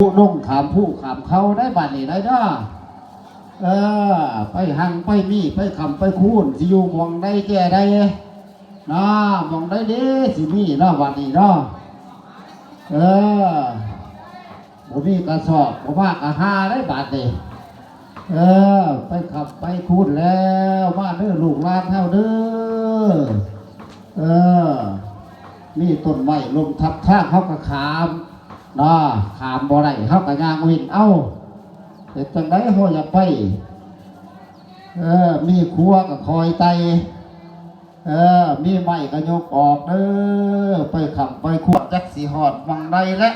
ຜູ້ລົງຂ້າມພູຂ້າມເຂົາໄດ໋ ບາດນີ້ໄດ໋ເດີ. ເອີ ໄປຮັ່ງໄປມີ ໄປຄ້ຳໄປຄູນ ຊິຢູ່ໝ່ອງໃດແຈໃດນະ ໝ່ອງໃດເດຊິມີເນາະ ບາດນີ້ເນາະ. ເອີ ບໍ່ມີກະຊອກ ບໍ່ມາກະຫາໄດ໋ ບາດນີ້. ເອີ ໄປຄ້ຳໄປຄູນແລ້ວ ມາເດີລູກຫຼານເຮົາເດີ. ເອີ ມີຕົ້ນໄມ້ລົ້ມທັບທາງ ເຮົາກະຂ້າມເນາະ ຂ້າມບໍ່ໄດ້ ເຮົາກະຍ່າງວິນເອົາ. ເຮັດຈັ່ງໃດເຮົາຢາກໄປ ເອີ ມີຂົວກະຄ່ອຍໄຕ່ ເອີ ມີໄມ້ກະຍົກອອກເດີ. ໄປຄ້ຳໄປຄູນ ຈັກຊິຮອດໝ່ອງໃດແລະ.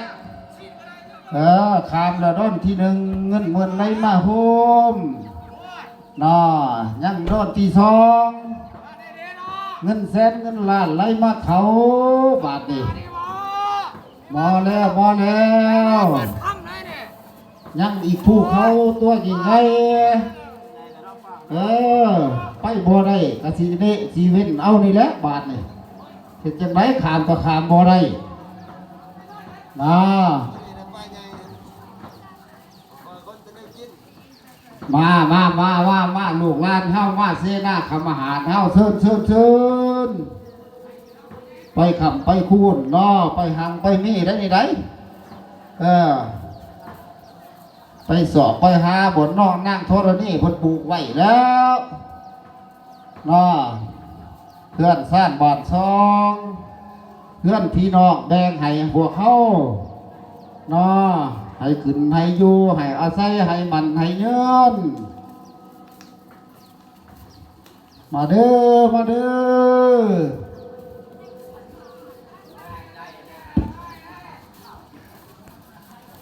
ເອີ ຂ້າມແລ້ວດອນທີໜຶ່ງ ເງິນໝື່ນໄຫຼມາໂຮມເນາະ. ຍັງດອນທີສອງ ເງິນແສນເງິນລ້ານໄຫຼມາເຂົ້າ ບາດນີ້. ມາແລ້ວ ມາແລ້ວ ຍັງອີກພູເຂົາຕົວໃຫຍ່ໆ. ເອີ ໄປບໍ່ໄດ້ກະຊິເນະຊິເວັ້ນເອົານີ້ແຫຼະ ບາດນີ້. ເຮັດຈັ່ງໃດ ຂ້າມກະຂ້າມບໍ່ໄດ້ນະ. ມາ ມາ ມາ ມາ ມາ ລູກຫຼານເຮົາ ມາເສນາຄຳມະຫາດເຮົາ ເຊີນ ເຊີນ ເຊີນ. ໄປຄ້ຳໄປຄູນເນາະ ໄປຮັ່ງໄປມີໄດ໋ນີ້ໄດ໋. ເອີ ໄປຊອກໄປຫາບ່ອນນ້ອງນາງທໍລະນີເພິ່ນປູກໄວ້ແລ້ວເນາະ. ເຮືອນຊານບ້ານຊ່ອງ ເຮືອນພີ່ນ້ອງແບ່ງໃຫ້ພວກເຮົາເນາະ ໃຫ້ກິນໃຫ້ຢູ່ ໃຫ້ອາໄສ ໃຫ້ໝັ້ນໃຫ້ຍືນ. ມາເດີ ມາເດີ.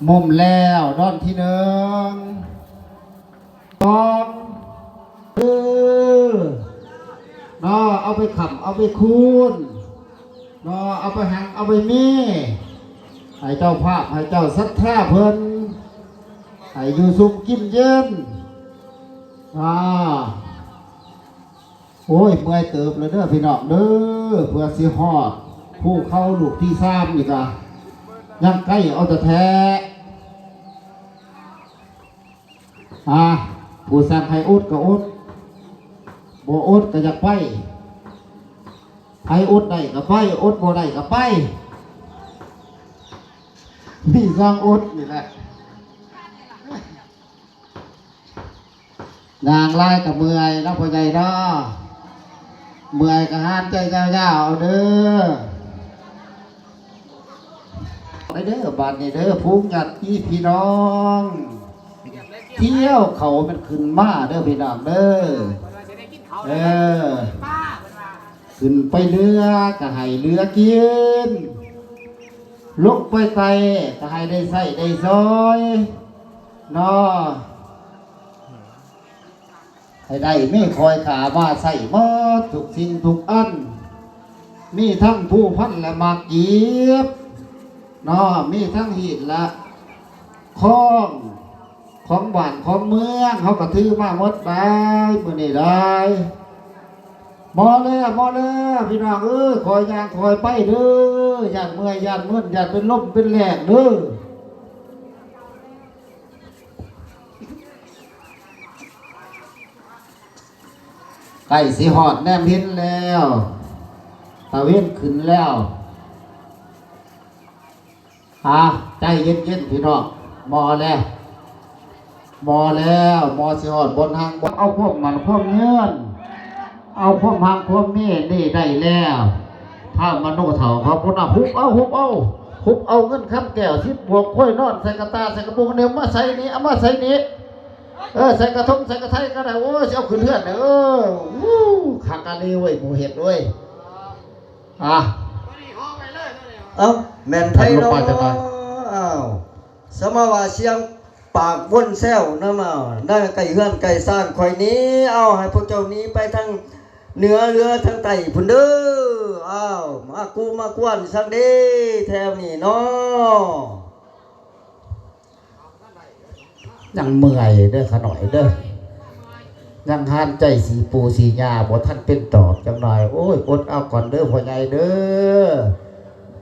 ໝົມແລ້ວດອນທີໜຶ່ງ ສອງ ເອີ ເນາະ ເອົາໄປຄ້ຳເອົາໄປຄູນເນາະ ເອົາໄປຮັ່ງເອົາໄປມີ ໃຫ້ເຈົ້າພາບ ໃຫ້ເຈົ້າສັດທາເພິ່ນ ໃຫ້ຢູ່ສຸກກິນເຢັນ. ອາ ໂອ້ຍ ເມື່ອຍເຕີບແລ້ວເດີພີ່ນ້ອງເດີ ເພື່ອຊິຮອດພູເຂົາລູກທີສາມນີ້ກະຍັງໄກເອົາແທ້ໆ. ອາ ຜູ້ສັ່ງໃຫ້ອົດກະອົດ ບໍ່ອົດກະຢາກໄປ ໃຜອົດໄດ້ກະໄປ ອົດບໍ່ໄດ້ກະໄປ ມີສອງອົດນີ້ແຫຼະ. ຍ່າງຫຼາຍກະເມື່ອຍເນາະພໍ່ໃຫຍ່ເນາະ ເມື່ອຍກະຫານໃຈຍາວໆເອົາເດີ. ໄປເດີບາດນີ້ເດີ ຝູງຍາດພີ່ນ້ອງ ທ່ຽວເຂົາແມ່ນຂຶ້ນມາເດີພີ່ນ້ອງເດີ. ເອີ ຂຶ້ນໄປເຫຼືອກະໃຫ້ເຫຼືອກິນ ລົງໄປໄຕ່ກະໃຫ້ໄດ້ໃຊ້ໄດ້ສອຍເນາະ. ໃຫ້ໄດ້ມີຄອຍຂາມາໃຊ້ໝົດທຸກສິ່ງທຸກອັນ ມີທັງພູພັນ ແລະ ໝາກກີບເນາະ ມີທັງຮີດ ແລະ ຄອງ ຂອງບ້ານຂອງເມືອງ ເຮົາກະຖືມາໝົດໄດ໋ ມື້ນີ້ໄດ໋. ໝໍແລ້ວ ໝໍແລ້ວ ພີ່ນ້ອງເອີຍ ຄອຍຍ່າງຄອຍໄປເດີ ຢ້ານເມື່ອຍ ຢ້ານມຶນ ຢ້ານເປັນລົມເປັນແລ້ງເດີ. ໃກ້ຊິຮອດແນມເຫັນແລ້ວ ຕາເວັນຂຶ້ນແລ້ວ. ອາ ໃຈເຢັນໆ ພີ່ນ້ອງ ໝໍແລ້ວ ໝໍແລ້ວ ໝໍຊິຮອດບ່ອນຮັ່ງ ເອົາຄວາມໝັ້ນຄວາມຍືນ ເອົາຄວາມຮັ່ງຄວາມມີນີ້ໄດ້ແລ້ວ. ພາມະໂນເຖົ້າເຂົາພຸ້ນນະ ຮຸບເອົາ ຮຸບເອົາ ຮຸບເອົາເງິນຄຳແກ້ວ ສິບບວກ ຄວາຍນອນໃສ່ກະຕ່າ ໃສ່ກະປຸງ ເອົາມາໃສ່ນີ້ ເອົາມາໃສ່ນີ້ ເອີ ໃສ່ກະທົງໃສ່ກະໄທກະໄດ້ ໂອ້ຍ ຊິເອົາຂຶ້ນເຮືອນເດີ. ອູ້ ຄັກກະລີເວີຍ ໝູ່ເຮັດເວີຍ. ອາ ເອົ້າ ແມ່ນໃຜເນາະ ອ້າວ ສະມາວ່າສຽງປາກວົນແຊວນຳ ນາໃກ້ເຮືອນໃກ້ຊານຂ້ອຍນີ້ ເອົາ ໃຫ້ພວກເຈົ້າໜີໄປທາງເໜືອເຫຼືອທາງໃຕ້ພຸ້ນເດີ. ອ້າວ ມາກູມາກວນສັກເດ ແຖວນີ້ເນາະ. ຍັງເມື່ອຍເດີຂະນ້ອຍເດີ ຍັງຫານໃຈສີປູສີຍ່າບໍ່ທັນເປັນຕອບຈັກໜ່ອຍ. ໂອ້ຍ ອົດເອົາກ່ອນເດີພໍ່ໃຫຍ່ເດີ.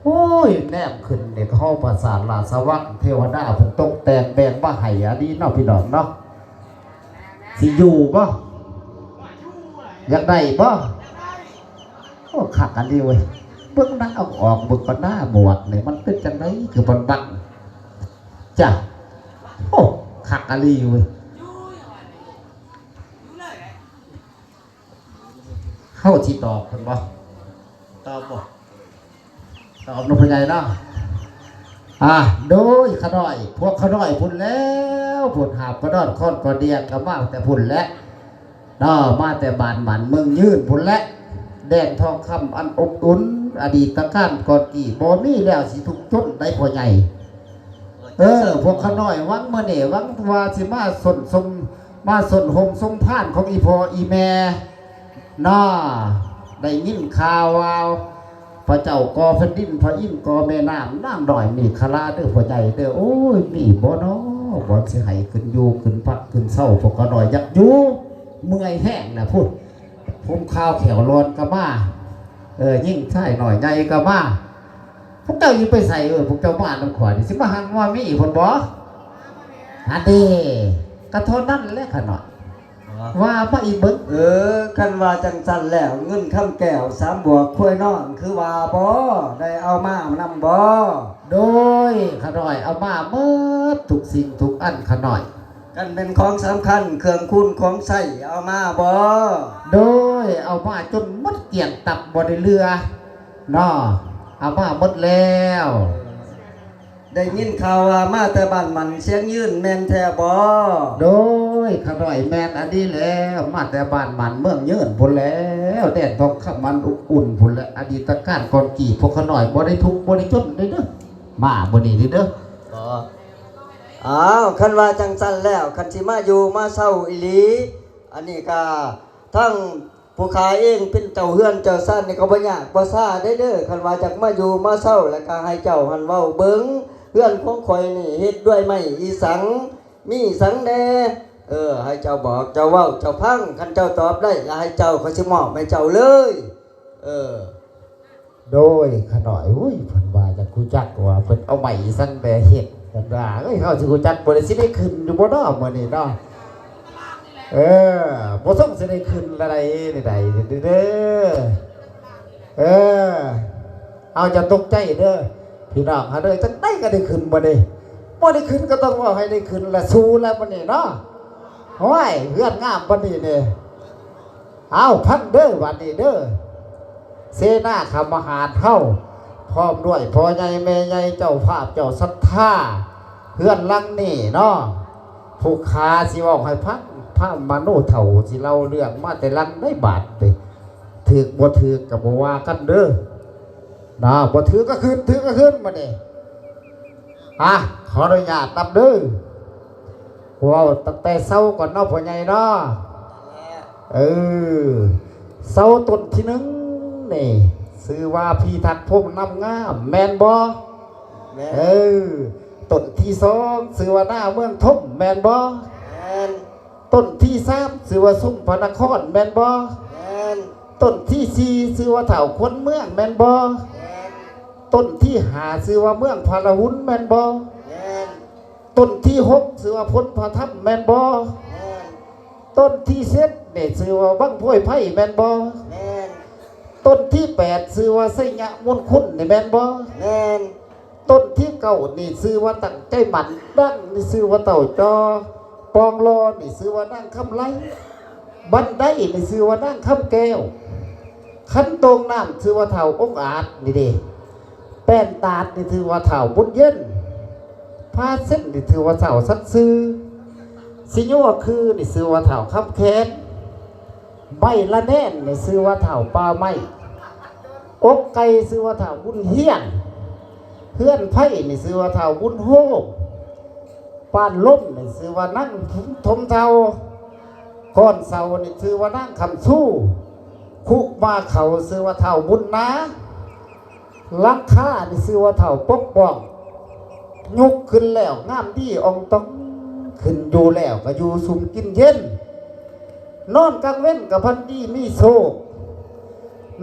ໂອ້ຍ ແນມຂຶ້ນນີ້ ເຮົາປາສາດລາຊະວັງ ເທວະດາເພິ່ນຕົກແຕ່ງແບ່ງມາໃຫ້ ອັນນີ້ເນາະ ພີ່ນ້ອງເນາະ. ຊິຢູ່ບໍ່? ຢາກໄດ້ບໍ່? ໂອ້ ຄັກອັນນີ້ເວີຍ. ເບິ່ງໜ້າອອກໆ ເບິ່ງກ່ອນໜ້າບວດນີ້ ມັນເປັນຈັ່ງໃດ ຄືບັນບັນ. ຈ້ະ ໂອ້ ຄັກອີ່ຫຼີເວີຍ. ເຮົາຊິຕອບເພິ່ນບໍ່? ຕອບບໍ່? ຕອບເນາະ ພໍ່ໃຫຍ່ເນາະ. ອ່າ ໂດຍຂ້ານ້ອຍ ພວກຂ້ານ້ອຍພຸ້ນແລ້ວ ພຸ້ນ ຫາບກະດອນຄອນກະເດຍກະມາແຕ່ພຸ້ນແຫຼະເນາະ ມາແຕ່ບ້ານໝັ້ນເມືອງຍືນພຸ້ນແຫຼະ. ແດນທອງຄຳອັນອົບອຸ່ນ ອະດີດຕະການກ່ອນກີ້ ບໍ່ມີແລ້ວຊິທຸກຈົນໃດ໋ພໍ່ໃຫຍ່. ເອີ ພວກຂ້ານ້ອຍຫວັງມື້ນີ້ ຫວັງວ່າຊິມາສົນສົມ ມາສົນໂຮມສົມພານຂອງອີ່ພໍ່ອີ່ແມ່ເນາະ. ໄດ້ຍິນຂ່າວວ່າ ພະເຈົ້າກໍ່ແຜ່ນດິນ ພະອິນກໍ່ແມ່ນ້ຳ ນາງນ້ອຍເມຂະລາເດີພໍ່ໃຫຍ່ເດີ. ໂອ້ຍ ມີບໍ່ນໍ ບ່ອນຊິໃຫ້ຂຶ້ນຢູ່ຂຶ້ນພັກຂຶ້ນເຊົາ. ພວກຂ້ານ້ອຍຢາກຢູ່ ເມື່ອຍແຮງແລ້ວພຸ້ນ. ຜົມຂາວແຂ້ວຫຼອນກໍມາ ເອີ ຍິງຊາຍນ້ອຍໃຫຍ່ກໍມາ. ພວກເຈົ້າຊິໄປໃສ? ເອີ ພວກເຈົ້າມານຳຂ້ອຍນີ້ ຊິມາຫັກມາມີພຸ້ນບໍ່? ອັນເດ ກະເທົ່ານັ້ນແຫຼະຂ້ານ້ອຍ. ອໍ ວ່າມາອີກເບິ່ງ. ເອີ ຄັນວ່າຈັ່ງຊັ້ນແລ້ວ ເງິນຄຳແກ້ວ ສາມບວກ ຄວາຍນອນ ຄືວ່າບໍ່ໄດ້ເອົາມານຳບໍ່? ໂດຍ ຂ້ານ້ອຍເອົາມາໝົດທຸກສິ່ງທຸກອັນ ຂ້ານ້ອຍ. ຄັນແມ່ນຂອງສຳຄັນ ເຄື່ອງຄູນຂອງໃຊ້ ເອົາມາບໍ່? ໂດຍ ເອົາມາຈົນໝົດກ້ຽງຕັບ ບໍ່ໄດ້ເຫຼືອເນາະ ເອົາມາໝົດແລ້ວ. ໄດ້ຍິນຂ່າວວ່າມາແຕ່ບ້ານໝັ້ນຊຽງຍືນ ແມ່ນແທ້ບໍ່? ໂດຍ ຂ້ານ້ອຍແມ່ນອັນນີ້ແລ້ວ ມາແຕ່ບ້ານໝັ້ນເມືອງຍືນພຸ້ນແລ້ວ ແດນທອງຄຳອັນອົບອຸ່ນພຸ້ນແຫຼະ. ອະດີດຕະການກ່ອນກີ້ ພວກຂ້ານ້ອຍບໍ່ໄດ້ທຸກບໍ່ໄດ້ຈົນເດີ ມາມື້ນີ້ເດີ. ອໍ ອ້າວ ຄັນວ່າຈັ່ງຊັ້ນແລ້ວ ຄັນຊິມາຢູ່ມາເຊົາອີ່ຫຼີ ອັນນີ້ກະທັງຜູ້ຂ້າເອງເປັນເຈົ້າເຮືອນເຈົ້າຊານນີ້ກໍບໍ່ຍາກບໍ່ຊາເດ້ເດີ. ຄັນວ່າຢາກມາຢູ່ມາເຊົາ ແລ້ວກະໃຫ້ເຈົ້າຫັ້ນເວົ້າເບິ່ງ ເຮືອນຂອງຂ້ອຍນີ້ເຮັດດ້ວຍໄມ້ອີ່ສັງ ມີອີ່ສັງແດ່? ເອີ ໃຫ້ເຈົ້າບອກເຈົ້າເວົ້າເຈົ້າພັງ ຄັນເຈົ້າຕອບໄດ້ ລະໃຫ້ເຈົ້າ ຂ້ອຍຊິມອບໃຫ້ເຈົ້າເລີຍ. ເອີ ໂດຍ ຂ້ານ້ອຍ ໂອ້ຍ ເພິ່ນວ່າຢາກຮູ້ຈັກວ່າເພິ່ນເອົາໄມ້ອີ່ສັງແດ່ເຮັດ ເພິ່ນວ່າ ເອີຍ ເຮົາຊິຮູ້ຈັກບໍ່ ຊິໄດ້ຂຶ້ນຢູ່ບໍ່ນໍມື້ນີ້ນໍ? ເອີ ບໍ່ສົງຊິໄດ້ຂຶ້ນລະໃດ ນີ້ໃດເດີ. ເອີ ເອົາ ຢ່າຕົກໃຈເດີພີ່ນ້ອງເຮົາເດີ ຈັ່ງໃດກໍໄດ້ຂຶ້ນມື້ນີ້ ບໍ່ໄດ້ຂຶ້ນກໍຕ້ອງເວົ້າໃຫ້ໄດ້ຂຶ້ນລະ ສູ້ລະມື້ນີ້ເນາະ. ໂອ້ຍ ເຮືອນງາມປານນີ້ເດ້. ເອົາ ຟັງເດີ ບັດນີ້ເດີ ເສນາຂ້າມະຫາດເຮົາ ພ້ອມດ້ວຍພໍ່ໃຫຍ່ແມ່ໃຫຍ່ ເຈົ້າພາບເຈົ້າສັດທາ ເຮືອນຫຼັງນີ້ເນາະ ຜູ້ຂ້າຊິເວົ້າໃຫ້ຟັງ ພາມະໂນເຖົ້າຊິເລົ່າເລື່ອງມາແຕ່ຫຼັງໃນບາດນີ້ ຖືກບໍ່ຖືກກໍບໍ່ວ່າກັນເດີ ນະ ບໍ່ຖືກກໍຂຶ້ນ ຖືກກໍຂຶ້ນ ບາດນີ້ ອ່ະ ຂໍອະນຸຍາດນຳເດີ ເວົ້າຕັ້ງແຕ່ເສົາກ່ອນເນາະ ພໍ່ໃຫຍ່ເນາະ. ເອີ ເສົາຕົ້ນທີໜຶ່ງນີ້ ຊື່ວ່າພິທັກພົມນຳງາມ ແມ່ນບໍ່? ແມ່ນ. ເອີ ຕົ້ນທີສອງ ຊື່ວ່າໜ້າເມືອງທົມ ແມ່ນບໍ່? ແມ່ນ. ຕົ້ນທີສາມ ຊື່ວ່າຊຸມພະນະຄອນ ແມ່ນບໍ່? ແມ່ນ. ຕົ້ນທີສີ່ ຊື່ວ່າທ້າວຄວນເມືອງ ແມ່ນບໍ່? ແມ່ນ. ຕົ້ນທີຫ້າ ຊື່ວ່າເມືອງພະລະຫຸນ ແມ່ນບໍ່? ແມ່ນ. ຕົ້ນທີຫົກ ຊື່ວ່າພົນພະທຳ ແມ່ນບໍ່? ແມ່ນ. ຕົ້ນທີເຈັດນີ້ ຊື່ວ່າວັງໂພຍໄພ ແມ່ນບໍ່? ແມ່ນ. ຕົ້ນທີແປດ ຊື່ວ່າໄຊຍະມຸນຄຸນນີ້ ແມ່ນບໍ່? ແມ່ນ. ຕົ້ນທີເກົ້ານີ້ຊື່ວ່າຕັ້ງໃຈໝັ້ນ, ດັງນີ້ຊື່ວ່າເຕົ້າຈໍ່, ປອງລໍນີ້ຊື່ວ່ານາງຄຳໄລ, ບັນໄດນີ້ຊື່ວ່ານາງຄຳແກ້ວ, ຄັນໂຕ່ງນ້ຳຊື່ວ່າທ້າວອົງອາດນີ້ເດ້, ແປ້ນຕາດນີ້ຊື່ວ່າທ້າວບຸນເຢັນ, ພາເຊັນນີ້ຊື່ວ່າທ້າວສັດຊື່, ຊິຍົວຄືນີ້ຊື່ວ່າທ້າວຄຳແຂນ. ໄມ້ລະແນນນີ້ຊື່ວ່າທ້າວປ່າໄມ້, ອົກໄກ່ຊື່ວ່າທ້າວບຸນຮຽງ, ເຮືອນໄຜ່ນີ້ຊື່ວ່າທ້າວບຸນໂຮມ, ປ້ານລົມນີ້ຊື່ວ່ານາງຖົມເທົ້າ, ກ້ອນເສົານີ້ຊື່ວ່ານາງຄຳຊູ, ຄຸມາເຂົາຊື່ວ່າທ້າວບຸນນາ. ຫຼັງຄານີ້ຊື່ວ່າທ້າວປົກປ້ອງ, ຍົກຂຶ້ນແລ້ວງາມດີອ່ອງຕ່ອງ, ຂຶ້ນຢູ່ແລ້ວກໍຢູ່ຊຸ່ມກິນເຢັນ, ນອນກາງເວັນກໍຝັນດີມີໂຊກ,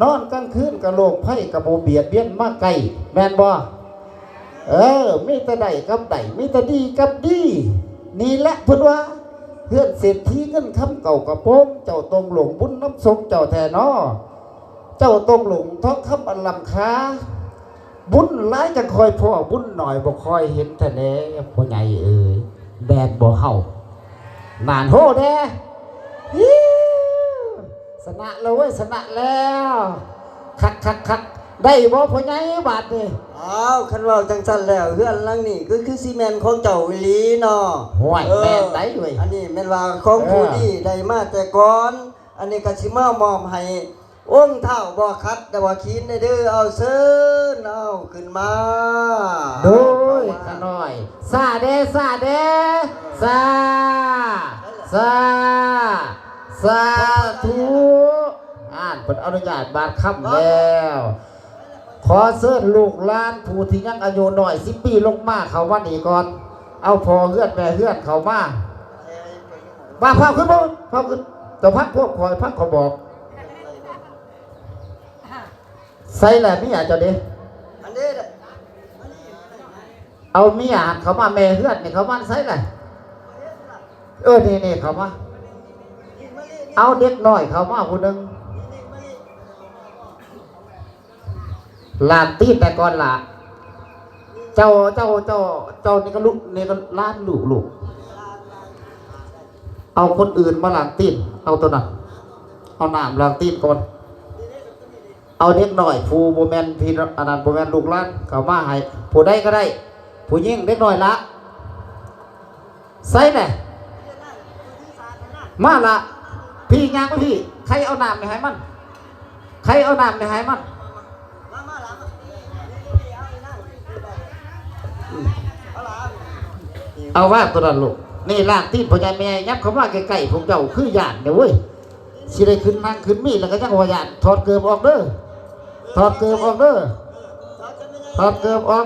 ນອນກາງຄືນກະໂລກໄພກະບໍ່ບຽດບຽນມາໃກ້ ແມ່ນບໍ່? ເອີ ມີແຕ່ໄດ້ກັບໄດ້ ມີແຕ່ດີກັບດີ. ນີ້ແຫຼະເພິ່ນວ່າ ເຮືອນເສດຖີເງິນຄຳເກົ່າກະໂປງ ເຈົ້າຕ້ອງຫຼົງບຸນນຳສົງເຈົ້າແທ້ນໍ. ເຈົ້າຕ້ອງຫຼົງທອງຄຳອັນລ້ຳຄ່າ. ບຸນຫຼາຍຈັ່ງຄ່ອຍພໍ້ ບຸນໜ້ອຍບໍ່ຄ່ອຍເຫັນແທ້ແລະ ພໍ່ໃຫຍ່ເອີຍ ແມ່ນບໍ່ເຮົາ? ນານໂຮແດ່ ຊະນະແລ້ວເວີຍ ຊະນະແລ້ວ ຄັກໆໆ ໄດ້ບໍ່ພໍ່ໃຫຍ່ບາດນີ້? ອ້າວ ຄັນເວົ້າຈັ່ງຊັ້ນແລ້ວ ເຮືອນຫຼັງນີ້ກະຄືຊິແມ່ນຂອງເຈົ້າອີ່ຫຼີເນາະ. ຫ້ວຍ ເອີ ແມ່ນໄດ໋ເວີຍ ອັນນີ້ແມ່ນວ່າຂອງຜູ້ດີໄດ້ມາແຕ່ກ່ອນ ອັນນີ້ກະຊິມາມອບໃຫ້ອົງທ້າວບໍ່ຂັດແຕ່ວ່າຂີນເດີ. ເອົາ ເຊີນ ເອົາ ຂຶ້ນມາ. ໂດຍ ຂ້ານ້ອຍ ສາແດ່ ສາແດ່ ສາ ສາ ສາທຸ. ອ່ານເພິ່ນອະນຸຍາດບາດຄຳແລ້ວ. ຂໍເຊີນລູກຫຼານຜູ້ທີ່ຍັງອາຍຸນ້ອຍສິບປີລົງມາ ເຂົ້າມານີ້ກ່ອນ. ເອົາພໍ່ເຮືອນແມ່ເຮືອນເຂົ້າມາ. ມາ ພາຂຶ້ນ ພາຂຶ້ນ ເຈົ້າຟັງພວກຂ້ອຍ ຟັງຂ້ອຍບອກ. ໃສລະເມຍເຈົ້າເດ? ອັນນີ້ລະ ເອົາເມຍຫັ້ນເຂົ້າມາ ແມ່ເຮືອນນີ້ເຂົ້າມາໃສລະ? ເອີ ນີ້ໆ ເຂົ້າມາ. ເອົາເດັກນ້ອຍເຂົ້າມາຜູ້ໜຶ່ງ. ລ້າງຕີນແຕ່ກ່ອນລະ. ເຈົ້າ ເຈົ້າ ເຈົ້າ ເຈົ້ານີ້ກະລູກ ນີ້ກະຫຼານລູກ ລູກ. ເອົາຄົນອື່ນມາລ້າງຕີນ ເອົາໂຕນັ້ນ ເອົານ້ຳລ້າງຕີນກ່ອນ. ເອົາເດັກນ້ອຍຜູ້ບໍ່ແມ່ນພີ່ ອັນນັ້ນ ບໍ່ແມ່ນລູກຫຼານເຂົ້າມາໃຫ້ ຜູ້ໃດກະໄດ້ ຜູ້ຍິງ ເດັກນ້ອຍລະ. ໃສແດ່? ມາລະ ພີ້ ຍ່າງໄປພີ້ ໃຄເອົານ້ຳນີ້ໃຫ້ມັນ ໃຄເອົານ້ຳນີ້ໃຫ້ມັນ. ເອົາວາງໂຕນັ້ນລູກ. ນີ້ລ້າງຕີນພໍ່ໃຫຍ່ແມ່ໃຫຍ່ ຫຍັບເຂົ້າມາໃກ້ໆ ພວກເຈົ້າຄືຢ້ານແທ້ເວີຍ. ຊິໄດ້ຂຶ້ນນັ່ງຂຶ້ນມີແລ້ວກະຍັງວ່າຢ້ານ. ຖອດເກີບອອກເດີ ຖອດເກີບອອກເດີ ຖອດເກີບອອກ.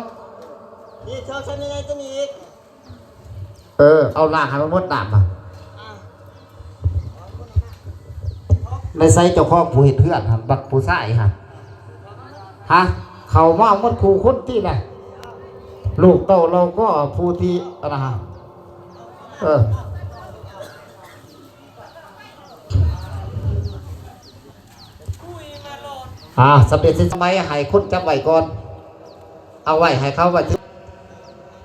ນີ້ ຖອດໃສ່ແມ່ໃຫຍ່ຕົວນີ້ອີກ. ເອີ ເອົາລ້າງໃຫ້ມັນໝົດນ້ຳ. ໃນໃສເຈົ້າຂອງຜູ້ເຮັດເຮືອນຫັ້ນ ບັກຜູ້ຊາຍຫັ້ນ ຮະ? ເຂົ້າມາໝົດຄູ່ຄົນຕິລະ. ລູກເຕົ້າເຫຼົ່າກໍຜູ້ທີ່ອັນນັ້ນ ເອີ. ອ່າ ສຳເລັດສິ້ນສະໄໝ ໃຫ້ຄົນຈັບໄວ້ກ່ອນ ເອົາໄວ້ໃຫ້ເຂົາໄວ້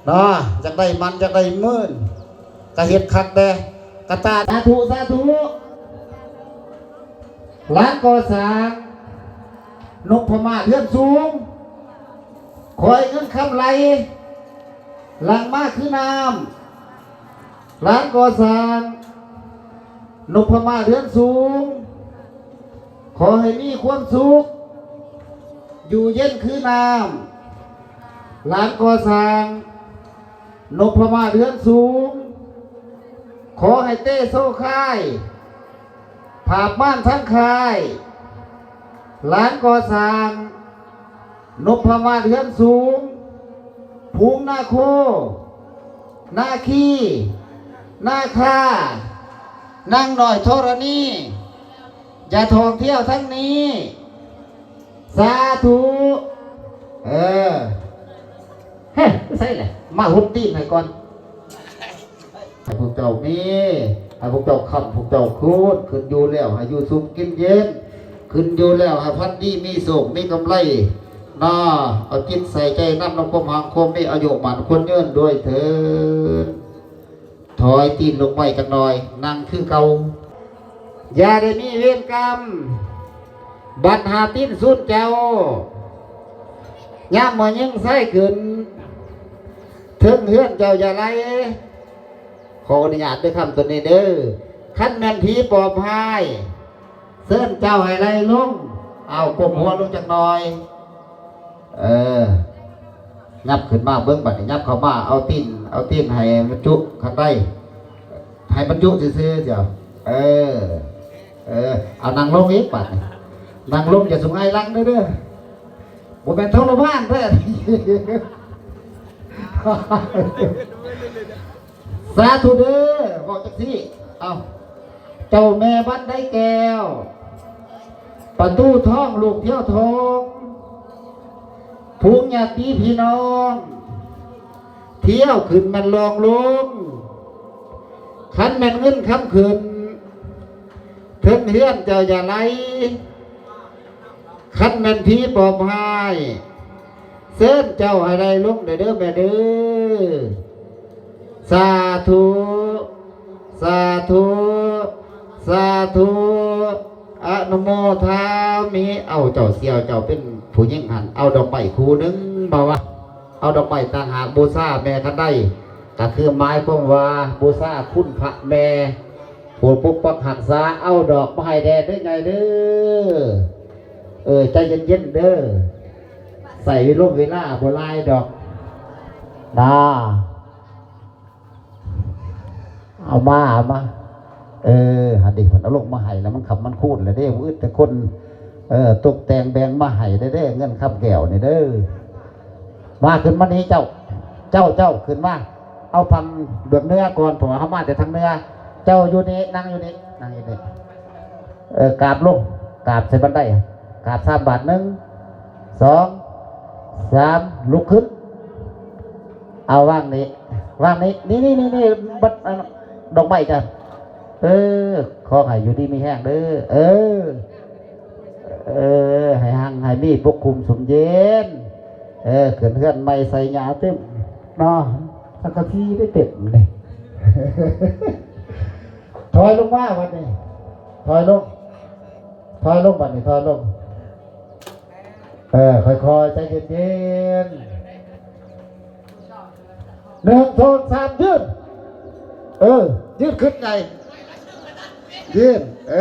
ເນາະ. ຢາກໄດ້ໝັ້ນ ຢາກໄດ້ໝື່ນ ກະເຮັດຄັກແດ່ ກະຕາ. ສາທຸ ສາທຸ. ຫຼານກໍ່ສ້າງ ນົບພະມາດເຮືອນສູງ ຂໍໃຫ້ເງິນຄຳໄຫຼ ຫຼັ່ງມາຄືນ້ຳ. ຫຼານກໍ່ສ້າງ ນົບພະມາດເຮືອນສູງ ຂໍໃຫ້ມີຄວາມສຸກ ຢູ່ເຢັນຄືນ້ຳ. ຫຼານກໍ່ສ້າງ ນົບພະມາດເຮືອນສູງ ຂໍໃຫ້ເຕໂຊຄາຍ ຜາບມ່ານທັງຄ້າຍ. ຫຼານກໍ່ສ້າງ ນົບພະມາດເຮືອນສູງ ພູງນາໂຄ ນາຄີ ນາຄາ ນາງນ້ອຍທໍລະນີ ຢ່າທ່ອງທ່ຽວທາງນີ້. ສາທຸ. ເອີ ເຮີ້ຍ ໃສແຫຼະ ມາຫົດຕີນໃຫ້ກ່ອນ. ໃຫ້ພວກເຈົ້າມີ ໃຫ້ພວກເຈົ້າຄ້ຳ ພວກເຈົ້າຄູນ ຂຶ້ນຢູ່ແລ້ວໃຫ້ຢູ່ສຸກກິນເຢັນ ຂຶ້ນຢູ່ແລ້ວໃຫ້ຝັນດີ ມີໂຊກມີກຳໄລເນາະ. ເອົາຈິດໃສ່ໃຈນຳ ນຳຄວາມຮັ່ງຄວາມມີ ອາຍຸໝັ້ນຂວັນຍືນດ້ວຍເທີ້ນ. ຖອຍຕີນລົງໄວ້ຈັກໜ່ອຍ ນັ່ງຄືເກົ່າ. ຢ່າໄດ້ມີເວນກຳ ບັດຫາຕີນສູນເຈົ້າ ຍາມມາຍິງຊາຍຂຶ້ນ ເທິງເຮືອນເຈົ້າຢ່າໄຫຼ. ຂໍອະນຸຍາດເດີ ຄຳໂຕນີ້ເດີ ຄັນແມ່ນຜີປອບຮ້າຍ ເຊີນເຈົ້າໃຫ້ໄລ່ລົງ. ເອົາ ກົ້ມຫົວລົງຈັກໜ່ອຍ. ເອີ ຫຍັບຂຶ້ນມາເບິ່ງ ບາດນີ້ຫຍັບເຂົ້າມາ ເອົາຕີນ ເອົາຕີນໃຫ້ມັນຈຸຂ້າງໃນ ໃຫ້ມັນຈຸຊື່ໆ ເຈົ້າ. ເອີ ເອີ ເອົານັ່ງລົງອີກ ບາດນີ້ນັ່ງລົງ ຢ່າສຸງຫງາຍຫຼັງເດີ ບໍ່ແມ່ນທໍລະມານເດີ. ສາທຸເດີ ເວົ້າຈັ່ງຊີ້. ເອົາ ເຈົ້າແມ່ວັນໄດແກ້ວ ປະຕູທອງລູກທຽວທອງ ຝູງຍາດຕິພີ່ນ້ອງ ທຽວຂຶ້ນແມ່ນລອງລົງ ຄັນແມ່ນເງິນຄຳຂຶ້ນ ເທິງເຮືອນເຈົ້າຢ່າໄຫຼ ຄັນແມ່ນຜີປອບຮ້າຍ ເຊີນເຈົ້າໃຫ້ໄດ້ລົງເດີແມ່ເດີ. ສາທຸ ສາທຸ ສາທຸ ອະນຸໂມທາມິ. ເອົາ ເຈົ້າສ່ຽວ ເຈົ້າເປັນຜູ້ຍິງຫັ້ນ ເອົາດອກໄມ້ຄູ່ໜຶ່ງມາວາງ ເອົາດອກໄມ້ຕ່າງຫາກບູຊາແມ່ຄັນໄດ ກໍຄືໝາຍຄວາມວ່າບູຊາຄຸນພະແມ່ ຜູ້ປົກປັກຮັກສາ. ເອົາດອກມາໃຫ້ແດ່ເດີໃຫຍ່ເດີ. ເອີ ໃຈເຢັນໆເດີ ໃຊ້ເວລົງເວລາບໍ່ຫຼາຍດອກນາ. ເອົາມາ ເອົາມາ ເອີ ຫັ້ນເດ ເພິ່ນເອົາລົງມາໃຫ້ແລ້ວ ມັນຄຳມັນຄູນແລ້ວເດ້. ບໍ່ອຶດແຕ່ຄົນ ເອີ ຕົກແຕ່ງແບ່ງມາໃຫ້ເດ້ ເງິນຄຳແກ້ວນີ້ເດີ. ມາ ຂຶ້ນມານີ້ເຈົ້າ ເຈົ້າ ເຈົ້າຂຶ້ນມາ ເອົາຝັ່ງເບື້ອງເໜືອກ່ອນ ເພາະວ່າເຮົາມາແຕ່ທາງເໜືອ. ເຈົ້າຢູ່ນີ້ ນັ່ງຢູ່ນີ້ ນັ່ງຢູ່ນີ້. ເອີ ກາບລົງ ກາບໃສ່ບັນໄດ ກາບສາມບາດ ໜຶ່ງ ສອງ ສາມ ລຸກຂຶ້ນ. ເອົາວາງນີ້ ວາງນີ້ ນີ້ໆໆໆ ບັດ ອັນ ດອກໄມ້ຈ້ະ. ເອີ ຂໍໃຫ້ຢູ່ດີມີແຮງເດີ. ເອີ ເອີ ໃຫ້ຮັ່ງໃຫ້ມີປົກຄຸມສຸມເຢັນ. ເອີ ຂຶ້ນເຮືອນໃໝ່ໃສ່ຫຍ້າເຕັມເນາະ ສັງກະສີໄດ້ເຕັມເລີຍ. ຖອຍລົງມາບັດນີ້ ຖອຍລົງ ຖອຍລົງບັດນີ້ ຖອຍລົງ. ເອີ ຄ່ອຍໆ ໃຈເຢັນໆ. ໜຶ່ງ ສອງ ສາມ ຢືນ. ເອີ ຢືນຂຶ້ນໄງ ຢືນ. ເອີ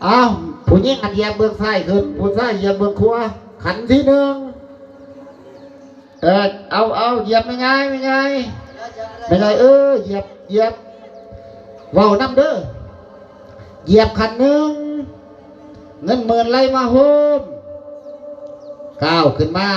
ເອົາ ຜູ້ຍິງຫັ້ນຢຽບເບື້ອງຊ້າຍຂຶ້ນ ຜູ້ຊາຍຢຽບເບື້ອງຂວາ. ຂັ້ນທີໜຶ່ງ ເອີ ເອົາ ເອົາ ຢຽບແມ່ຍາຍ ແມ່ຍາຍ ແມ່ຍາຍ ເອີ ຢຽບ ຢຽບ ເວົ້ານຳເດີ. ຢຽບຂັ້ນໜຶ່ງ ເງິນໝື່ນໄຫຼມາໂຮມ ກ້າວຂຶ້ນມາ.